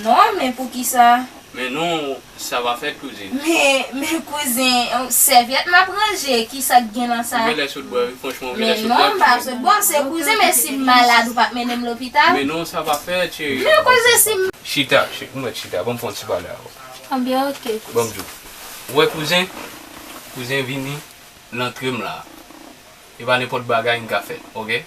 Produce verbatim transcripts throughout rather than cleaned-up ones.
Non, men poukisa? Men non, sa va fèt, kouzin. Men, men kouzen, sèvyèt m ap ranje, kisa k gen nan sa? Ou genlè sot bwè, wi, franchman, ou genlè sot bwè. Men non, m pa sot bwè, se kouzen, men si m malad, ou p ap mennen m lopital? Men non, sa va fèt, cheri. Men kouzen, si m... Chita, chita, ban m fè yon ti pale avè w. Anben, oke, kouzen. Ban m di w. Ou wè kouzen? Kouzen vini, l antre m la. E pa nenpòt bagay m ka fè, oke?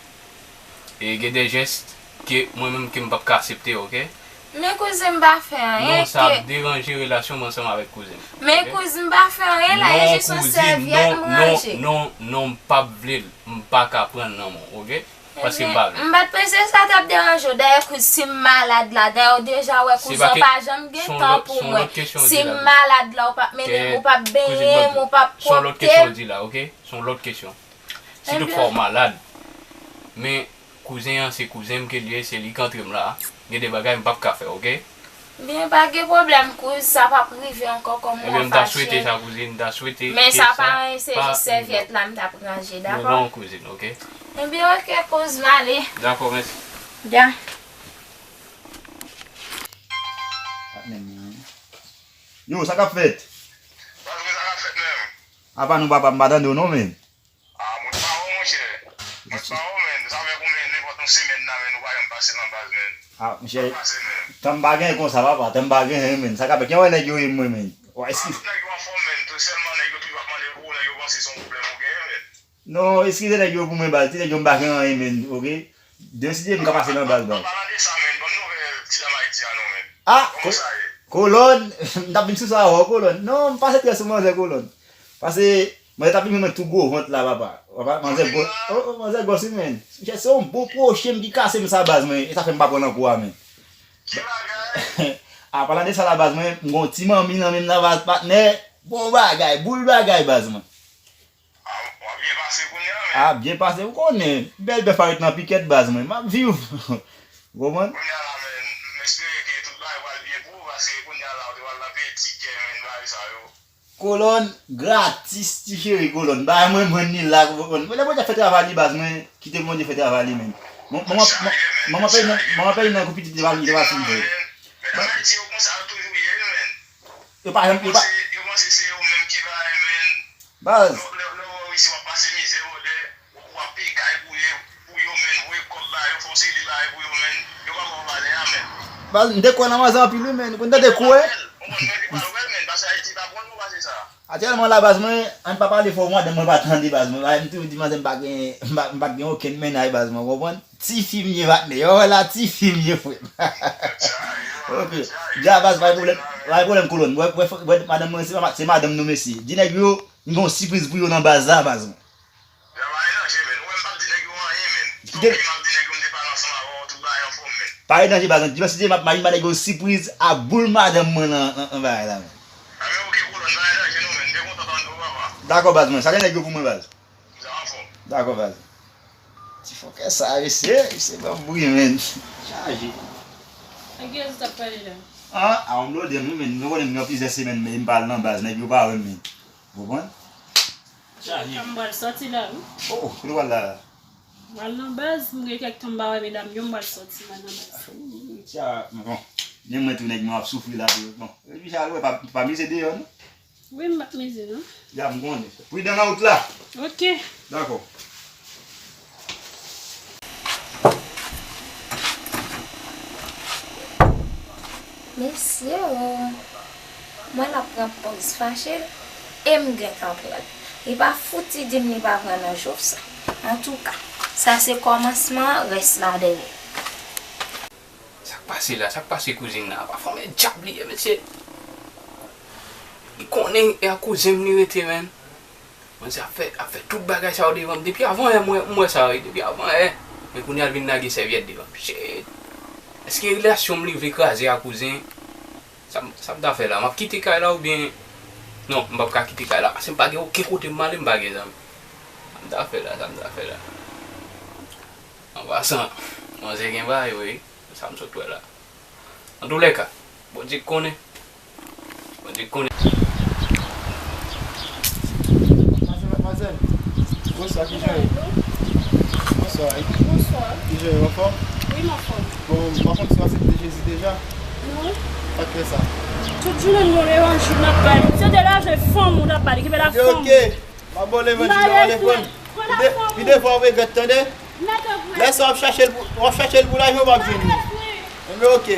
E gen de jès ke mwen menm ke m p ap ka aksepte, oke? Men kouzen, m pa fè anyen. Non, sa ap deranje relasyon m ansanm avèk kouzen m. Men kouzen, m pa fè anyen la, e jis yon sèvyèt m ranje. Non, non, non, non, m p ap vle l. M pa ka pran l nan men w, oke? Paske m pa vle. M pa t panse sa t ap deranje w. Dayè, kouzen, si m malad la, dayè, w deja wè kouzen an pa janm gen tan pou mwen. Si m malad la, ou p ap mennen m, ou p ap benyen m, ou p ap kote m. Se yon lòt kesyon w di la, oke? Se yon lòt kesyon. Si toutfwa w malad, men kouzen an se kouzen m ke l ye, se li k antre m la, gen de bagay m p ap ka fè, oke? Byen, pa gen pwoblèm, kouz, sa p ap rive ankò kòm ou an fache. Ebyen, m ta swete sa, kouzin, m ta swete ke sa pa rive. Men sa pa anyen, se jis sèvyèt la m t ap ranje, dakò? Non, non, kouzin, oke? Ebyen, oke, kouz, m ale. Dakò, mèsi. Dja. Yo, sa k ap fèt? Sa k ap fèt menm? Apa nou papa, m pa tande w non, men. Ah, mwen pa wè w, monchè. Mwen pa wè w, men. Sa fè konbyen, nenpòt yon semèn la, men, nou pa janm pase nan baz, men. Ah, monchè, tan m pa genyen konsa, papa, tan m pa genyen, men. Sa k ap fèt, ki wè nèg yo ye mwen, men. Wè, eskize. Ah, tout nèg yo anfòm, men. Tout sèlman nèg yo toujou ap mande pou ou, nèg yo panse se yon pwoblèm ou genyen, men. Non, eskize nèg yo pou mwen, baz. Ti nèg yo m pa gen anyen, men, oke? Demen si Dye vle, m ka pase nan baz, baz. An palan de sa, men, ban m nouvèl ti dam Ayiti a non, men. Ah, kòman sa ye? Kolòn, m t ap vin sou sa avè w, Kolòn. Non, m pase trè sou manzè, Kolòn. Pase, manzè t ap vin jwenn mwen tou gwo vant la, papa. Papa, manzè gwòs, oh, oh, manzè gwòs wi, men. Monchè, se yon bon pwoche m ki kase m sa, baz, mwen. E sa fè m pa pran nan kou a, men. Ki bagay? An palan de sa la, baz, mwen, m gon ti manmi nan men m nan, baz, patnè. Bon bagay, boul bagay, baz, mwen. Ah, w ap byen pase kounye a, men. Ah, byen pase, ou konnen. Bèl bèf a ret nan pikèt, baz, mwen. M ap viv. Ou konprann? Kounye a la, men, m espere ke tout bagay pral byen pou ou, paske kounye a la, ou te pral nan peyi ti kè, men, bagay sa yo. Kolòn, gratis, ti cheri, Kolòn. Bagay mwen, mwen ni la, ou konprann? Lè Bondye fè travay li, baz, mwen, kite Bondye fè travay li, men. Manman, manman, manman peyi nan, manman peyi nan, kou pitit li te pral, li te pral fin fè. Men, men, men, Ayiti yo konsa yo toujou ye, men. Yo pa janm, yo pa. Yo panse, yo panse se yo menm ki bagay, men. Baz. Lè, lè, lè w reyisi, w ap pase mizè, brother. W ap peye kay pou yo, pou yo, men. Voye kòb ba yo, fè yon seri de bagay pou yo, men. Yo pa ba w valè a, men. Baz, m te kwè nan manzè anpil, wi, men. Ou konn tande kwè? Ou konn mwen ki pa wè l, men. Paske Ayiti pa bon, nou pa se sa. Aktyèlman la, baz, mwen, ann pa pale fò, madanm mwen pa tande, baz, mwen. M toujou di manzè m pa gen, m pa, m pa gen okenn mennaj, baz, mwen, ou konprann? Tifi m ye, patnè. Yo, wè la, tifi m ye, frè m. Ok. Dja, baz, pa gen pwoblèm, pa gen pwoblèm, Kolòn. Wè, wè, wè, madanm mwen, se ma-, se madanm nou, mesye. Di nèg yo, m gen yon sipriz pou yo nan baz la, baz mwen. Yo pa aranje, men. Ou wè m p ap di nèg yo anyen, men. Kite. Ok, m ap di nèg yo m te pale ansanm avè w, tout bagay anfòm, men. Pa aranje, baz mwen. Di mwen si se m ap, m ap ba nèg yo sipriz a boul madanm mwen nan, nan, nan bagay la, men. A, men ok, Kolòn, pa aranje nou, men. M te kontan tande w, papa. Dakò, baz mwen. Salye nèg yo pou mwen, baz. Dakò, baz. Ti fòkè sa, mesye, mesye ban m bri, men. Chaje. Ak ki rezon t ap pale la? Ah, a, on blode m, men. Nou konnen m gen plizyè semèn, men m pa al nan baz, nèg yo pa wè m, men. Ou konprann? Chaje. M pral sòti la, wi. Oh, oh, kote w al la? M pral nan baz, m gen kèk tan m pa wè medam yo, m pral sòti, m pral nan baz. Tia, bon. Men mwen tou, nèg mwen ap soufri la, tou. Bon, epi sa, wè, pa, pa mize deyò, non? Wi, m ap mize, non. Ya, m konnen. Pridan nan wout la. Ok. Dakò. Mesye o, mwen l ap pran pòz fache l, e m gentan pran l. Li pa fouti di m li pa pran nan jou sa. Antouka, sa se kòmansman an, rès la dèyè. Sa k pase la? Sa k pase kouzin nan? Pa fè yon men dyab li ye, mesye. Li konnen e a kouzen m li rete, menn. Manzè ap fè, ap fè tout bagay sa yo devan m. Depi avan yè, mwen, mwen wè sa, wi. Depi avan yè. Men kounye a, l vin lage sèvyèt devan m. Shit. Èske relasyon m li vle kraze a kouzen? Sa m, sa m ta fè la? M ap kite kay la oubyen? Non, m p ap ka kite kay la. Paske m pa gen okenn kote m ale, m pa gen zanmi. Sa m ta fè la? Sa m ta fè la? An pasan, manzè gen bagay, wi. Sa m sot wè la. Antoulèka, Bondye konnen. Bondye konnen. Madmwazèl, madmwazèl. Bonswa, kijan yo? Bonswa. Bonswa. Kijan yo, anfòm? Wi, m anfòm. Bon, m pa konn si w aksepte Jezi deja. Sa k fè sa? Tout jounen nou devan jou n ap pale. Se de lajan fanm ou t ap pale, ki fè la fanm. Ok. M ap ba w levanjil nan telefòn. Pi de, pi de fwa w regrèt, tande? Lè sa w ap chache l pou, w ap chache l pou lajan, w p ap jwenn li. Enben, ok.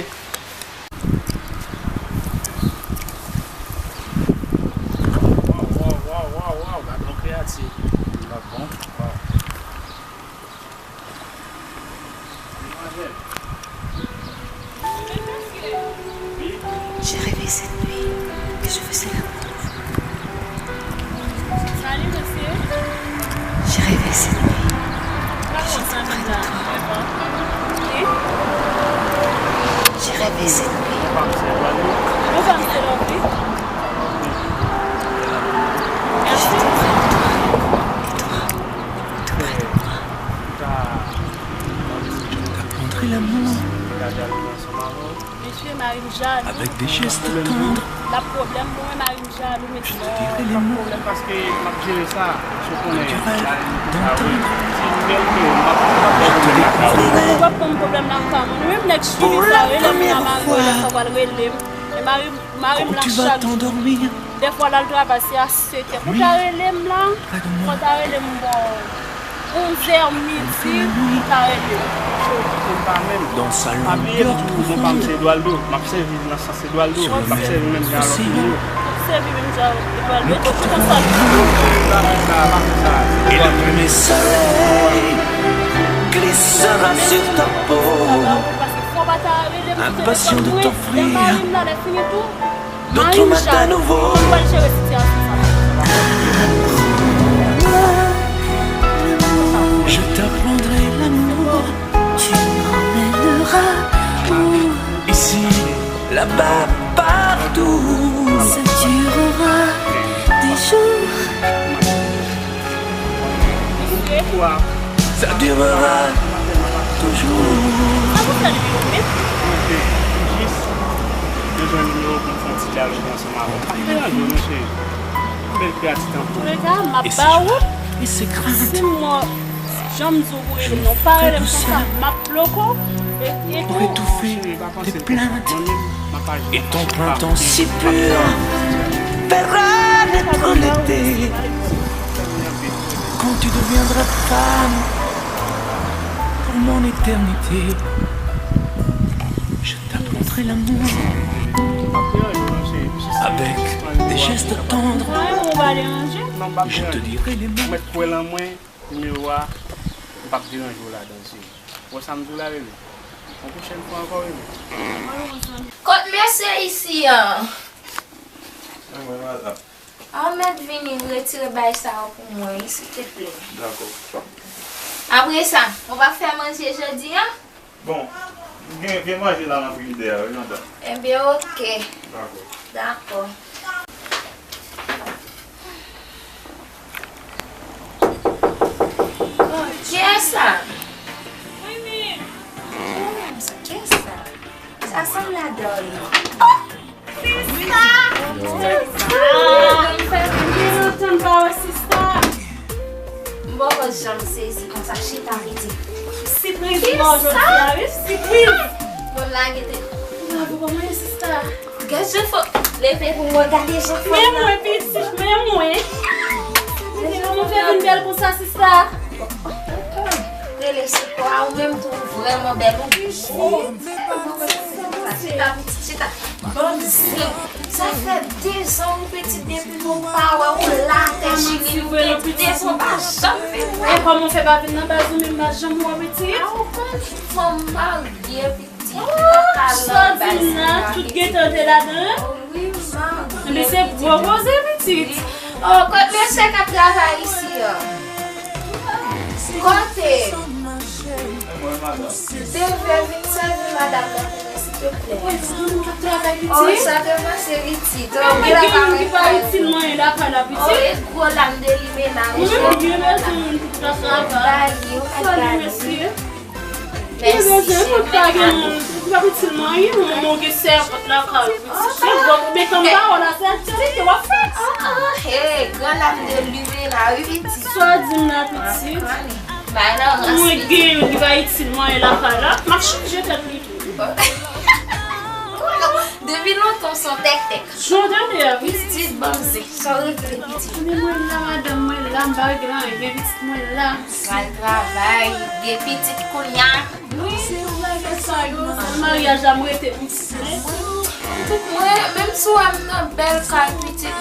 Waw, waw, waw, waw, waw, gade yon kreyati. Li pa bon. Waw. Demwazèl. Wi. J'ai rêvé cette nuit que je faisais l'amour. Salut, monsieur. J'ai rêvé cette nuit que j'étais près de toi. J'ai rêvé cette nuit. Bonjour, monsieur Lopé. Merci. Tout près de moi. Tout près de moi. T'apprendrai l'amour. Mesye, mari m jalou. Avec des gestes tendres. L ap pwoblèm pou mwen, mari m jalou, mesye. Je te dirai les mots que tu vas entendre. Je te découvrirai. Ou p ap konn pwoblèm nan ka mwen. Menm nèg chili sa, rele m nan mari mwen, lè sa w pral rele m. E mari, mari m la chak jou. Dèfwa l al travay se a sèt è. Pou ta rele m la, pou ta rele m bò onz è midi, pou ta rele m. Pa bliye tou, non pa m se Eduardo, m ap sèvi nan sans Eduardo, m p ap sèvi menm jan lòt moun yo. M ap sèvi menm jan Eduardo, e tout tan sa. Et le premier soleil glissera sur ta peau, impatient de t'offrir d'autres matins nouveaux. Je t'apprendrai l'amour. Tu m'emmèneras où ici, là-bas, partout. Ça durera des jours. Ça durera toujours. Sa pou fè li yo menm? Jis bezwen nimewo pou m fè yon ti dyalòg ansanm avè w. Pa deranje w non cheri. Bèl kreyati tankou w. Antouka, m ap ba ou. Si m wè, jan m di w pou rele m nan, ou pa rele m konsa, m ap bloke w. E, e tou. Cheri, pa panse l konsa. Mwen menm, m ap aji konsa. Et ton printemps si pur verra naître l'été. Quand tu deviendras femme pour mon éternité, je t'apprendrai l'amour avec des gestes tendres. Je te dirai les mots. Mwen kwè lan mwen, nimewo a, m p ap deranje w ladan l, cheri. Ou wè sa m di w la, bebe? Yon pwochèn fwa ankò, bebe. Kot mesye isi an? Mwen, madanm. An mèt vini retire bay sa yo pou mwen, wi, silteplè. Dakò. Apre sa, ou pa fè manje jodi a? Bon, gen, gen manje la nan frijidè a, wi, madanm. Enben, oke. Dakò. Dakò. Oh, kiyès sa? Mwen menm. Mwen menm, sa, kiyès sa? Sa sanm la dòmi. Oh! Sista! Sista! Gen lontan m pa wè sista. M poko janm sezi konsa, chita pitit. Sipriz pou mwen jodi a, wi, sipriz. Bon, lage te. Bravo, kòman ye, sista? Gad jan fò, leve pou mwen gade jan fò. Men mwen, pitit, men mwen. Kòman fè vin bèl konsa, sista? Rele sekou a, ou menm tou, ou vrèman bèl, ou gwo. Chita, pitit, chita. Sa fè dezan, wi, pitit, depi nou pa wè ou la, tèt chili, nou gen dezan, pa janm vin wè. E kòman w fè pa vin nan baz ou menm, pa janm wè pitit? A, ou konn fanm marye, pitit. Oh, sa w di m nan, tout gentan te ladan, en? Wi, m marye. Men se gwo koze, pitit. Oh, kot mesye k ap travay isi an? Kote? Devè vin sèvi madanm nan pou mwen, silteplè. Wi, se moun k ap travay, pitit. Oh, sa te pase, pitit. Oh, gen moun ki pa itil mwen lakay la, pitit. Oh, e gwo lam de limena, wi. Ou menm ou gen bezwen moun pou ta travay. Bay li, ou pa bay li. Mèsi, cheri. Ou pa gen moun, ou pa itil mwen, ou gen sèvant lakay ou, pitit. Se bon, men tann pawòl la, se aktyalite w ap fè. Ah, ah, hey, gran lam de limena, wi, pitit. Sa w di m la, pitit? Bay nan rans, pitit. Mwen gen youn ki pa itil mwen lakay la, m ap chanje tèt li tou. Bon. Depi lontan w se yon tèktèk. Jan w tande a, pitit. Pitit, ban m zen. Sa w regle, pitit? Konnen mwen la, madanm, mwen la, m pa regle anyen, pitit, mwen la. Pral travay, gen pitit kounye a. Wi, se yon bagay sa yo, se maryaj la, m rete pitit. Mwen, menm si w wè m nan bèl kay, pitit, m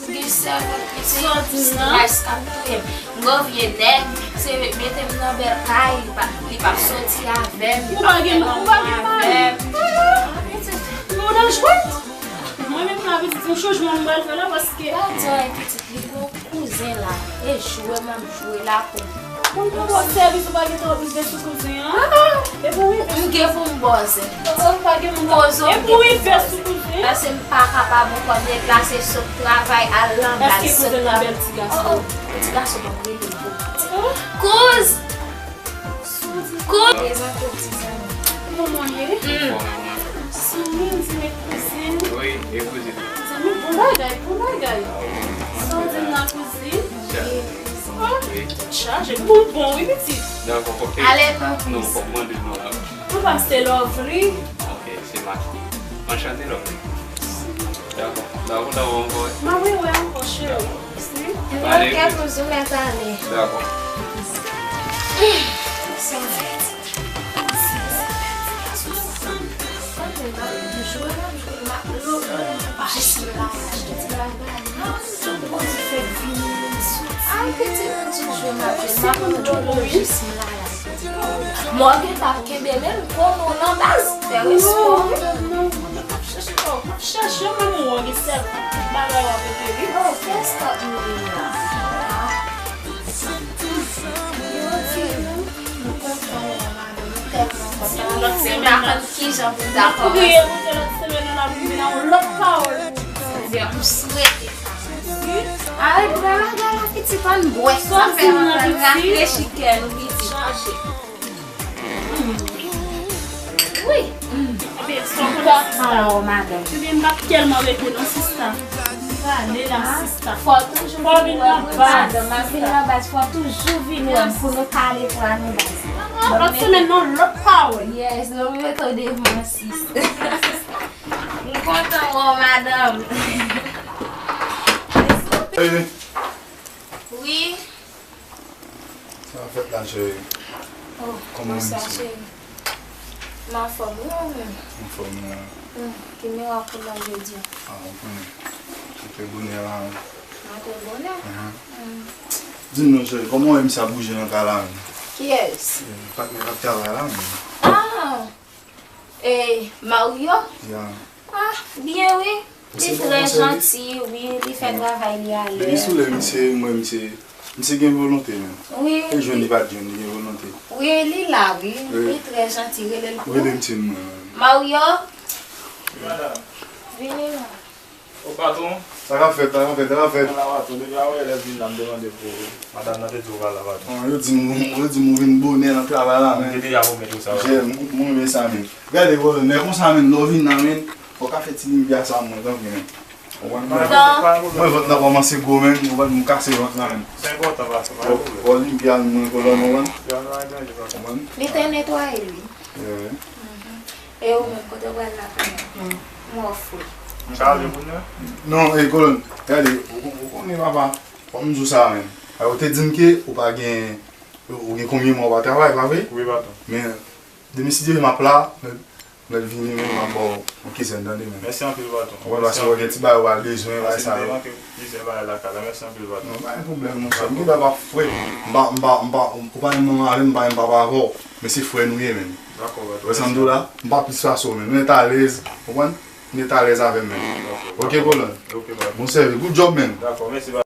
gen sèvant, pitit, stès k ap touye m. M gon vye nèg, se mete m nan bèl kay, li pa, li p ap soti avè m, li p ap fè lanmou avè m. Ou pa gen, ou pa gen mari? Ah, pitit. Men w nan jwèt. Mwen menm la, pitit, se yon chanjman m pral fè la, paske. Pa di anyen, pitit, li gon kouzen la. E jwe m ap jwe la pou. Moun pou fè w sèvis, ou pa gen tan rive sou kouzen an. Ah, ah. E pou rive. M gen pou m bòzè. Ou pa gen moun. Pozo, e pou rive sou kouzen. Paske m pa kapab ankò deplase sot travay al nan bal, sot travay. Ti gason. Oh, oh. Ti gason pa rele pou. Kouz! Kouz! Prezante w, ti zanmi. Kòman w ye? Hmm. Zanmi, m di men kouzin. Wi, e kouzin. Zanmi, bon bagay, bon bagay. Sa w di m la, kouzin? Chaje. Wi. Chaje. Bon, bon, wi, pitit. Dakò, ok. Ale, non. Non, fòk mande non la. Papa m se Lovely. Ok, se Mati. Anchante, Lovely. Dakò. Dakò, dakò, ankò, wi. M ap rewè ankò, cheri. Mwen kè pou zoom mèt ale. Dakò. Ay, pitit, m toujou jwe m ap jwe, m ap jwe jis m la la. Mwen gen t ap kenbe men m konnen w nan baz. Fè respè w. Chache, oh, chache, menm ou gen sèl bagay w ap rete wi. Oh, fè stop nou la. Yo di nou, nou kontan wè w, madanm, nou tèlman kontan. Lòt semèn nan, kijan pou n dakò. Priye Bondye, lòt semèn nan, n ap vin ak yon lòt pawòl pou nou. M swete sa. Ay, bwè bagay la, pitit, ann bwè. Sa fè ann rafrechi kè nou, pitit. Chache. Wi. Ebyen, sista. Oh, madanm. Ebyen, m p ap tèlman rete non, sista. M prale la, sista. Fò toujou vin nan baz. Madanm, m ap vin nan baz, fò toujou vin wè m pou nou pale twa nou baz. Lòt semèn nan, lòt pawòl. Yes, nou mete w devan, sis. M kontan wè w, madanm. Wi. Sa fèt la, cheri? Oh, kòman w ye, cheri? M anfòm wi, ou menm? Anfòm wi. Hmm, ki mirak ou la jodi a? Ah, ou konnen. Se te bonè la wi. Ah, te bonè? Mhm. Hmm. Di m non, cheri, kòman w wè misye ap bouje nan kay la menm? Kiyès? Eh, patnè k ap travay la menm. Ah! E Mario? Ya. Ah, byen wi. Li trè janti, wi, li fè travay li alè. Depi sou lè misye, mwen, misye, misye gen volonte menm. Wi. Li jwenn, li pa t jwenn, li gen volonte. Wi, li la, wi. Wi. Li trè janti, rele l pou. Rele m ti mwen. Mario? Wi, madanm. Vini la. Ô, patwon. Sa k ap fèt, sa k ap fèt, sa k ap fèt? Ala, patwon, depi avanyè lè m vin la, m te mande pou madanm nan, te di w pa la, patwon. Ah, yo di m, yo di m ou vin bonè nan travay la, men. M te deja pwomèt ou sa, patwon. Jè, m, m renmen sa, men. Gade, bro, men konsa, men, lè w vin la, men, fò w ka fè ti limpya sa, mwen, tanpri, men. Ou konprann? Mwen, mwen, vant nan kòmanse gwo, men, ou konprann, m kase vant la, men. Se enpòtan, patwon, pa gen pwoblèm. Fò limpya, mwen, kolòn, ou konprann? Yo, nou a danje, patwon. Ou konprann? Li te netwaye, wi. Yeah. Mhm. E ou menm, kote w pral la kounye a? M wè w fre. M ka ale kounye a? Non, e, kolòn, gade, ou, ou, ou konnen papa, kòm m di w sa menm. Ou te di m ke ou pa gen, ou gen konbyen mwa w pa travay, pa vre? Wi, patwon. Men, demen si Dye vle m ap la, mwen, mwen vini menm, m ap ba w yon kizèn, tande menm. Mèsi anpil, patwon. Ou wè, paske w gen ti bagay ou al bezwen, bagay sa yo. Mèsi anpil. Kizèn bagay lakay la, mèsi anpil, patwon. Non, pa gen pwoblèm, monchè. M gen dwa pa fre. M pa, m pa, m pa, ou pa menm nan mari m, m pa menm papa avè w. Men se frè nou ye, menm. Dakò, patwon. Wè sa m di w la? M pa plis pase w menm. Nou nèt alèz, ou konprann? Nou nèt alèz avè m menm. Dakò. Ok, kolòn. Ok, patwon. Bon sèvis. Good job, menm. Dakò, mèsi, patwon.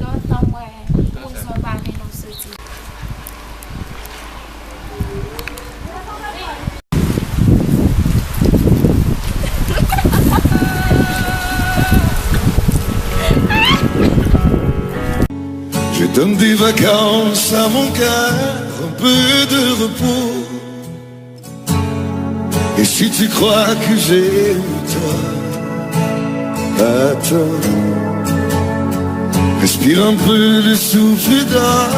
Lontan mwen, kouzon pa vin nan soti. Je donne des vacances à mon cœur, un peu de repos. Et si tu crois que j'ai eu tort, attends. Respire un peu le souffle d'or.